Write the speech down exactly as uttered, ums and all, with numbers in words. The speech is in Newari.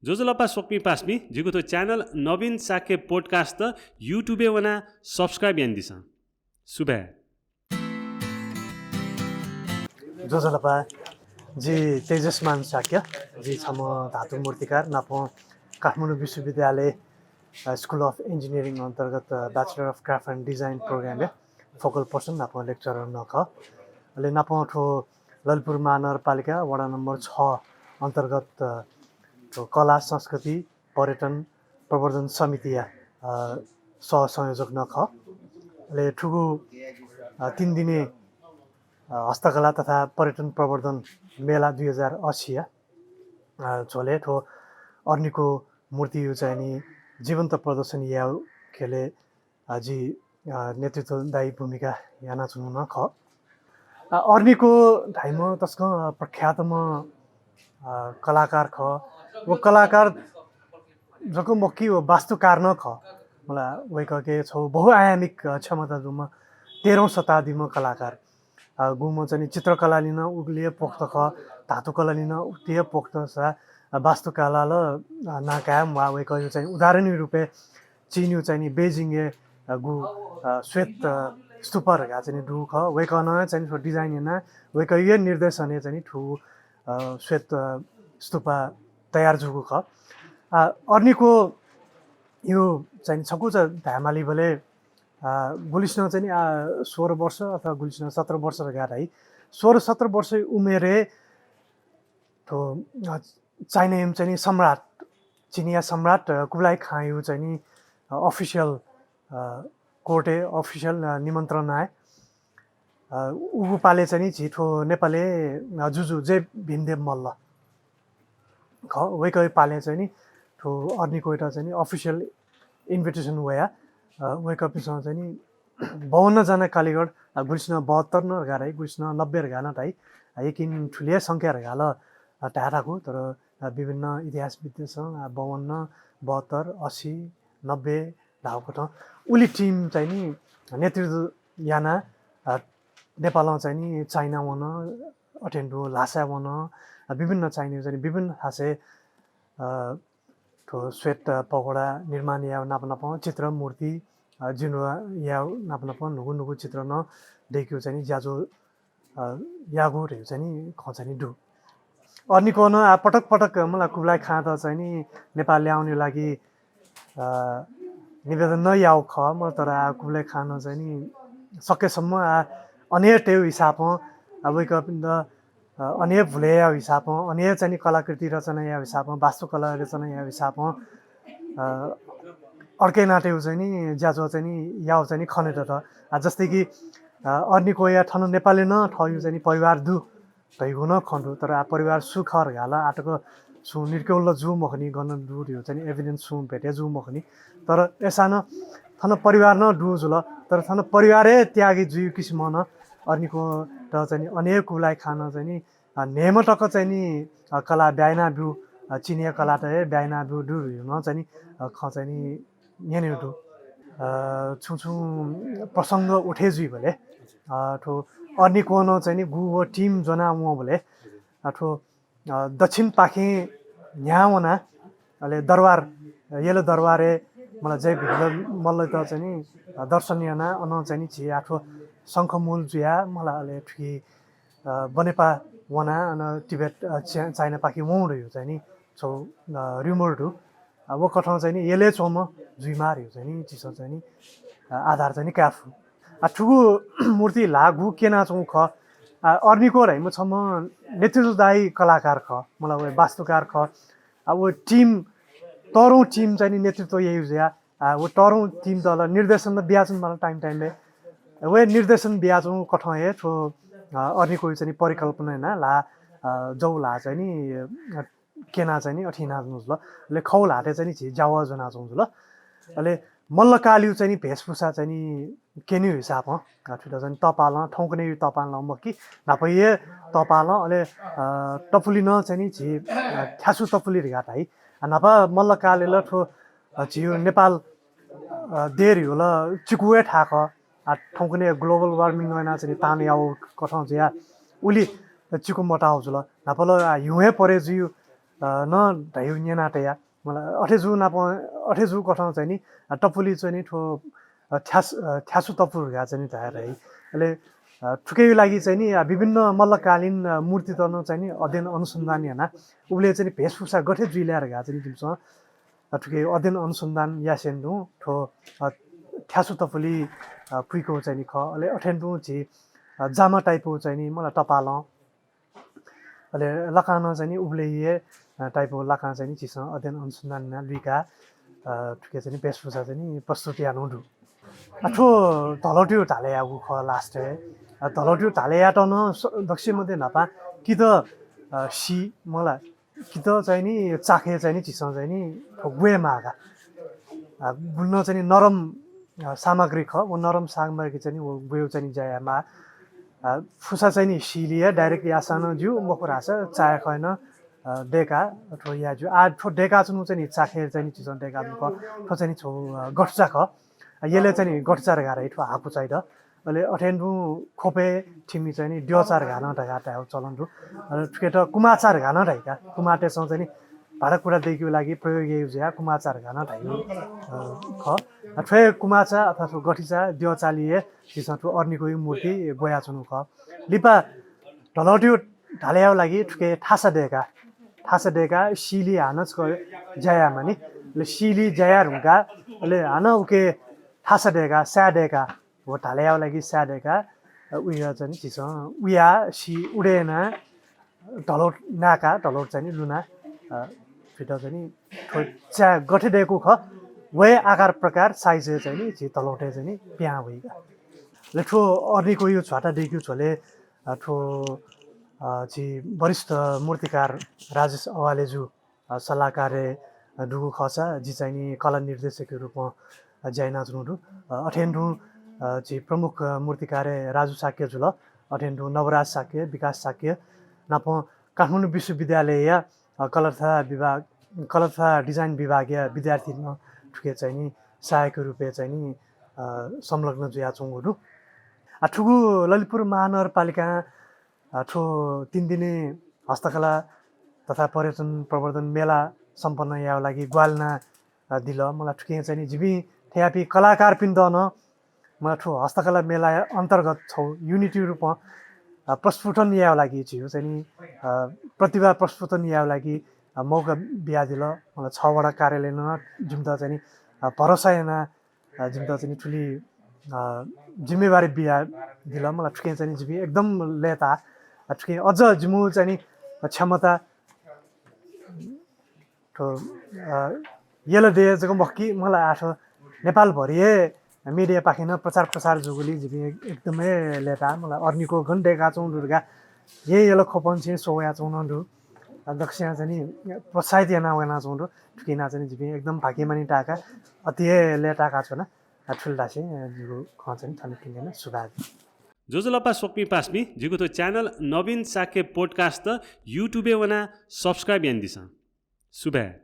ज्वजलपा स्वकुमि पासापिं, जिगु थ्व channel नवीन शाक्य podcast YouTube-य् वनाः subscribe यानादिसँ। सुभाय्। ज्वजलपा, जि तेजसमान शाक्य, जि छम्ह धातु मूर्तिकार, नापं काठमाडौँ विश्वविद्यालय, अ, School of Engineering अन्तर्गत, अ, Bachelor of Craft and Design program-या focal person नापं lecturer नं खः। अले नापं थ्व ललितपुर महानगरपालिका वडा नम्बर छ अन्तर्गत, अ, थ्व कला, संस्कृति, पर्यटन प्रवर्धन समितिया, अ, सहसंयोजक नं खः। अले थुगु, अ, तीन दिने, अ, हस्तकला तथा पर्यटन प्रवर्धन मेला दुई हजार अस्सीया, अ, झ्वलय् थ्व अर्नीको मूर्तिया चाहिँ नि जीवन्त प्रदर्शन यायेगु ख्यलय्, अ, जि, अ, नेतृत्वदायी भूमिका यानाच्वंगु नं खः। अ, अर्नीको धाइम्ह तसकं, अ, प्रख्यातम्ह, अ, कलाकार खः। व कलाकार जक मखु कि व वास्तुकार नं खः। मला वय्कःके छगू बहुआयामिक, अ, क्षमता दुम्ह तेह्रौँ शताब्दीम्ह कलाकार। अ, गुम्ह चाहिँ नि चित्रकलालिं नं उलि हे पोख्त खः, धातुकलालिं नं उति हे पोख्त सा, अ, वास्तुकला ला, अ, नां काये म्वाः। वय्कःया चाहिँ उदाहरणया रूपय् चीनया चाहिँ नि बेजिङय्, अ, गु, अ, श्वेत, अ, स्तूप धकाः चाहिँ नि दु खः। वय्कलं चाहिँ नि थ्व design यानाः वय्कःया निर्देशनय् चाहिँ नि थ्व, अ, श्वेत, अ, स्तूप तयार जूगु खः। अ, अर्नीको यो चाहिँ नि छकूचा धायेमालीबलय्, अ, गुलिसिनं चाहिँ नि, अ, सोह्र वर्ष अथवा गुलिसिनं सत्र वर्ष धकाः धाइ। सोह्र सत्र वर्ष उमेरय् थ्व, अ, चाइनाया चाहिँ नि सम्राट, चिनिया सम्राट, अ, कुबलाइ खाँया चाहिँ नि, अ, official, अ, court-य् official, अ, निमन्त्रणाय्, अ, उगु पालय् चाहिँ नि झी थ्व नेपालय्, अ, जुजु जय भीमदेव मल्ल खः। वय्कःया पालय् चाहिँ नि थ्व अर्नीकोयात चाहिँ नि official invitation वया, अ, वय्कःपिन्सं चाहिँ नि बाउन्न जना कालिगड, अ, गुलिसिनं बहत्तर नं धकाः धाइ, गुलिसिनं नब्बे धकाः नं धाइ। अ, यकिन थुलि हे संख्या धकाः ला, अ, धाये थाकु, तर, अ, विभिन्न इतिहासविद्तय्सं, अ, बाउन्न, बहत्तर, अस्सी, नब्बे धाःगु कथं उलि team चाहिँ नि नेतृत्व यानाः, अ, नेपालं चाहिँ नि चाइना वन, अथें तुं ल्हासाय् वन, अ, विभिन्न चाइनाया चाहिँ नि विभिन्न थासय्, अ, थ्व श्वेत पगोडा निर्माण यायेगु नाप नापं चित्र, मूर्ति, अ, जिर्णोद्धार यायेगु नाप नापं न्हूगु न्हूगु चित्र नं दयेकेगु चाहिँ नि ज्याझ्वः, अ, याःगु धइगु चाहिँ नि खँ चाहिँ नि दु। अर्नीकों नं आः पटक पटक मला कुबलाइ खाँयात चाहिँ नि नेपाल ल्याःवनेगु लागि, अ, निवेदन नं याःगु खः, मला तर आः कुबलाइ खानं चाहिँ नि सकेसम्म आः अन हे तयेगु हिसाबं, आः वय्कःपिन्त अ, अन हे भुले यायेगु हिसाबं, अन हे चाहिँ नि कलाकृति रचना यायेगु हिसाबं, वास्तुकला रचना यायेगु हिसाबं, अ, अर्के नातेगु चाहिँ नि ज्याझ्वः चाहिँ नि यायेगु चाहिँ नि खनेदत। अ, जस्तै कि, अ, अर्नीकोया थन नेपालय् नं थःगु चाहिँ नि परिवार दु धइगु नं खँ दु, तर आः परिवार सु खः धकाः ला आःतक सुं निर्क्यौल जू मखुनि, गन दु धइगु चाहिँ नि evidence सुं भेटे जू मखुनि। तर अय्सां नं थन परिवार नं दु जुल, तर थन परिवार हे त्यागी जुइगु किसिमं नं अर्नीकोयात चाहिँ नि अन हे कुबलाइ खानं चाहिँ नि अ, न्हय्म्ह तक चाहिँ नि, अ, कला ब्याहा यानाब्यू, अ, चिनिया कलात हे ब्याहा यानाब्यू धइगु नं चाहिँ नि, अ, खँ चाहिँ नि न्यनेगु दु। अ, छुं छुं प्रसंग उठे जुइबलय्, अ, थ्व अर्नीकों नं चाहिँ नि गु व team ज्वना वंबलय्, अ, थ्व, अ, दक्षिणपाखें न्ह्याः वनाः अले दरबार, अ, यल दरबारय् मला जय भीमदेव मल्लयात चाहिँ नि, अ, दर्शन यानाः अन चाहिँ नि झी आः थ्व शंखमूल जुयाः मला अले थुकी अ, बनेपा वनाः अन तिब्बत, अ, चा-, चाइनापाखे वंगु धइगु चाहिँ नि छगू, अ, rumor दु। अ, व कथं चाहिँ नि यलय् च्वंम्ह जुइमाः धइगु चाहिँ नि झीसं चाहिँ नि, अ, आधार चाहिँ नि काये फु। अ, थुगु मूर्ति ल्हाः गु क्यनाच्वंगु खः। अ, अर्नीकों धाइम्ह छम्ह नेतृत्वदायी कलाकार खः, मला व वास्तुकार खः। अ, व team, तःधंगु team चाहिँ नि नेतृत्व याइगु जुयाः आ, व तःधंगु team-त ला निर्देशन त बियाच्वंगु मला time time-य्। व निर्देशन बियाच्वंगु कथं हे थ्व, अ, अर्नीकोया चाहिँ नि परिकल्पना यानाः ल्हाः, अ, जव ल्हाः चाहिँ नि, अ, क्यनाः चाहिँ नि अथे यानाच्वंगु जुल। अले खव ल्हातय् चाहिँ नि झी ज्यावः ज्वनाच्वंगु जुल। अले मल्लकालया चाहिँ नि भेषभूषा चाहिँ नि क्यनेगु हिसाबं, अ, थुइत चाहिँ नि तःपालं, थौंकन्हय् तःपालं मखु कि, न्हापा हे तःपालं, अले, अ, तपुलि नं चाहिँ नि झी, अ, थ्यासु तपुलि धकाः धाइ। अ, न्हापा मल्लकालय् ला थ्व अ, झीगु नेपाल, अ, देय् धइगु ला चिकु हे थाय् खः। आ, थौंकन्हय् global warming यानाः चाहिँ नि तान याःगु कथं जुयाः उलि चिकु मताःगु जुल। न्हापा ला, आ, हिउँ हे परे जुइगु, अ, नं धयागु न्यना तया। मला अथे जू नाप, अथे जू कथं चाहिँ नि, अ, तपुलि चाहिँ नि थ्व, अ, थ्यास-, अ, थ्यासु तपु धकाः चाहिँ नि धाये धाइ। अले, अ, थुकेयु लागि चाहिँ नि, अ, विभिन्न मल्लकालीन, अ, मूर्तित नं चाहिँ नि अध्ययन अनुसन्धान याना। उबलय् चाहिँ नि भेषभूषा गथे जुइ ल्याः धकाः चाहिँ नि जिमिसं, अ, थुके अध्ययन अनुसन्धान यासें तुं थ्व, अ, थ्यासु तपुलि, अ, पुइकू चाहिँ नि खः। अले अथें तुं झी, अ, जामा type-यु चाहिँ नि मला तपालं अले लकां नं चाहिँ नि उबलय् हे, अ, type-यु लकां चाहिँ नि झीसं अध्ययन अनुसन्धान याना लुइका, अ, थुके चाहिँ नि भेषभूषा चाहिँ नि प्रस्तुत यानागु दु। अ, थ्व धलौतयु धाले यागु खः last-य्। अ, धलौतयु धाले यात नं स-, दक्वसिबय् मध्ये न्हापां कित, अ, सी मला कित चाहिँ नि चाखे चाहिँ नि झीसं चाहिँ नि थ्व ग्वये माःका। अ, गुलिं चाहिँ नि नरम, अ, सामग्री खः। व नरम सामग्री चाहिँ नि व ग्वयेगु चाहिँ नि ज्या याये माः। अ, फुसा चाहिँ नि सीलि हे direct याःसां नं ज्यू, मखु धाःसा चाया खय् नं, अ, दय्का थ्व याये ज्यू। आः थ्व दय्काच्वनु चाहिँ नि चाखे चाहिँ नि झीसं दय्काच्वनु खः। थ्व चाहिँ नि छगू, अ, गठुचा खः। अ, यलय् चाहिँ नि गठुचा धकाः धाइ थ्व हाकुचाइत। अले अथें तुं ख्वपय् थिमि चाहिँ नि द्यःचा धकाः नं धकाः धायेगु चलन दु। अले थुकेत कुमाचा धकाः नं धाइका। कुमातय्सं चाहिँ नि भाँडाकुँडा दय्केगु लागि प्रयोग याइगु जुयाः कुमाचा धकाः नं धाइगु, अ, खः। अ, थ्व हे कुमाचा अथवा थ्व गठिचा द्यःचालि हे झीसं थ्व अरनिकोयु मूर्ति ग्वयाच्वनु खः। लिपा धलौतयु धाले यायेगु लागि थुके थासा दय्का। थासा दय्का सीलि हानं छकः ज्या याये मानि। अले सीलि ज्या याये धुंकाः अले हानं उके थासा दय्का, साय् दय्का। व धाले यायेगु लागि साय् दय्का, अ, उया चाहिँ नि झीसं उया सी उडे याना धलौत नाय्का, धलौत चाहिँ नि लुना, अ, फित चाहिँ नि थ्व चाया गथे दय्कू खः, व हे आकार प्रकार size-य् चाहिँ नि झी धलौतय् चाहिँ नि पिहां वइका। अले थ्व अरनिकोयु झ्वाता दय्केगु झ्वलय्, अ, थ्व, अ, झी वरिष्ठ मूर्तिकार राजेश अवालेजु, अ, सल्लाहकारय्, अ, दुगु खःसा जि चाहिँ नि कला निर्देशकया रूपं, अ, ज्या यानाच्वनु दु। अ, अथें तुं, अ, झी प्रमुख, अ, मूर्तिकारय् राजु शाक्य जुल, अथें तुं नवराज शाक्य, विकास शाक्य नाप काठमाडौं विश्वविद्यालयया, अ, कला तथा विभाग, कला तथा design विभागया विद्यार्थी नं थुके चाहिँ नि सहायक रूपय् चाहिँ नि, अ, संलग्न जुयाच्वंगु दु। आ, थुगु ललितपुर महानगरपालिकां, अ, थ्व तीन दिने हस्तकला तथा पर्यटन प्रवर्धन मेला सम्पन्न यायेगु लागि ग्वाहालि याना, अ, दिल। मला थुके चाहिँ नि जिपिं थज्याःपिं कलाकारपिन्त नं मला थ्व हस्तकला मेलाया अन्तर्गत छगू unit-या रूपं, अ, प्रस्फुटन यायेगु लागि झीगु चाहिँ नि, अ, प्रतिभा प्रस्फुटन यायेगु लागि, अ, मौका बियादिल। मला छ वडा कार्यालयं नं जिमित चाहिँ नि, अ, भरोसा याना, अ, जिमित चाहिँ नि थुलि, अ, जिम्मेवारी बियादिल। मला थुके चाहिँ नि जिपिं एकदम लय्ताः। अ, थुके अझ जिमिगु चाहिँ नि क्षमता थ्व, अ, यल देय् जक मखु कि मला आः थ्व नेपालभरि हे media पाखें नं प्रचार प्रसार जूगुलिं जिपिं एकदमै लय्ताः। मला अरनिको गन दय्काच्वंगु दु धकाः हे यल ख्वपंनिसें स्वयाच्वंगु नं दु। अ, दक्वसियां चाहिँ नि प्रोत्साहित याना वनाच्वंगु दु। थुकिं यानाः चाहिँ नि जिपिं एकदम भाग्यमानी ताय्का, अति हे लय्ताय्काच्वना। अ, थुलि धासें, अ, जिगु खँ चाहिँ नि थन थुइकाच्वना। सुभाय्। ज्वजलपा स्वकुमि पासापिं, जिगु थ्व channel नवीन शाक्य podcast YouTube-य् वनाः subscribe यानादिसँ। सुभाय्।